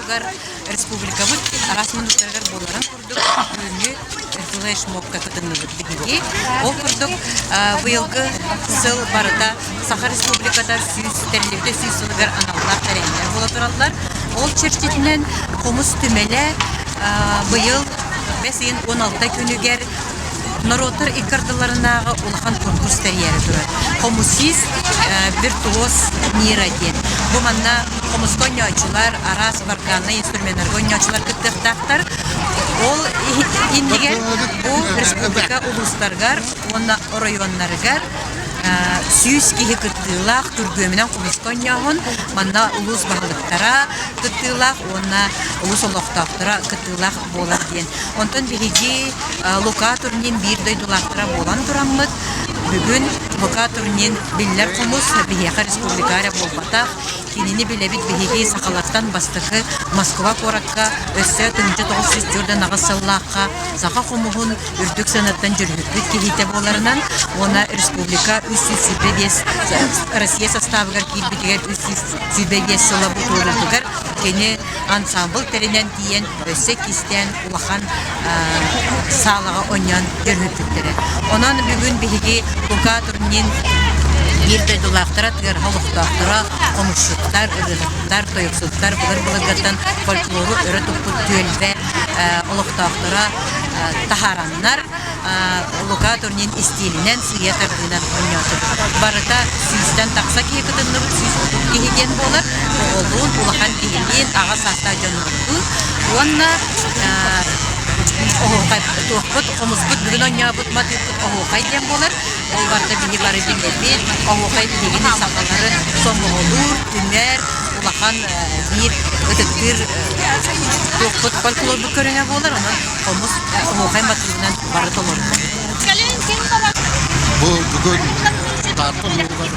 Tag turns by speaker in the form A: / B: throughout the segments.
A: улууһугар республикабыт араас муннуктарыгар буоларын курдук бүгүҥҥү флешмобка кытынныбыт биһиги. Ол курдук быйылгы сыл барыта Саха Республиката 100 тэриллибитэ 100 сылыгар аналлаах тэрээһиннэр буола тураллар. Ол чэрчитинэн Хомус түмэлэ быйыл бэс ыйын 16 күнүгэр норуоттар икки ардыларынааҕы улахан конкурс тэрийээри турар. Хомусист виртуоз мира диэн. Бу манна хомуска оонньооччулар, араас варганнай инструменнарга оонньооччулар кыттыахтаахтар. Ол иннигэр бу республика улуустарыгар уонна оройуоннарыгар 100 киһи кыттыылаах күргүөмүнэн хомуска оонньооһун, манна улуус баһылыктара кыттыылаах уонна улуус олохтоохторо кыттыылаах буолар диэн. Онтон биһиги Лука Турнин биир дойдулаахтара буолан тураммыт, бүгүн Лука Турнин биллэр хомус биһиэхэ республика эрэ буолбатах, кинини билэбит биһиги сахалартан бастакы Москва куоракка өссө 1948 сыллаахха саха хомуһун үрдүк сыанаттан дьүрүһүппүт киһитэ буоларынан уонна республика 325 Россия састаабыгар киирбитигэр 325 сыла бу туолуутугар кини ансамбль тэринэн тиийэн өссө иккистээн улахан саалаҕа оонньоон дьүрүһүппүттэрэ. Онон бүгүн биһиги Лука Турнин биир дойдулаахтара, тыарха олохтоохторо, хомусчуттар, ырыаһыттар, тойуксуттар былыр-былыргыттан фольклору өрө туппут түөлбэ олохтоохторо таһаараннар Лука Турнин истиилинэн сыыйа тардыынан оонньоотубут. Барыта сүүстэн тахса киһи кытынныбыт, 130 киһи диэн буолар. Оҕолуун, улахан киһилиин, аҕа саастаах дьоннордуун уонна оһуохай туохпут, хомуспут бүгүн оонньообут матыыппыт оһуохай диэн буолар. Ол барыта биһи бары билэбит. Оһуохай биһигини сахалары сомоҕолуур, түмэр, улахан биир ытыктыыр туохпут фольклорбут көрүҥэ буолар. Онон хомус оһуохай матыыбынан бары толордубут.
B: Бу бүгүн Таатта улууһугар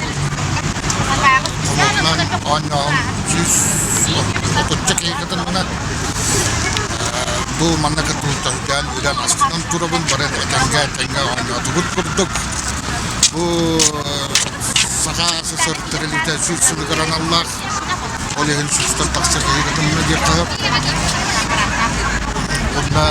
B: хомуһунан оонньооһун 130 киһи кытынна. Бу манна кыттыбыттан үлэн астынан турабын, бары этэҥҥэ этэҥҥэ оонньоотубут курдук. Бу Саха СССР тэрилтэ 100 сылыгар аналлаах, ол иһин сүүстэн тахса киһи кытынна диэххэ сөп. Уонна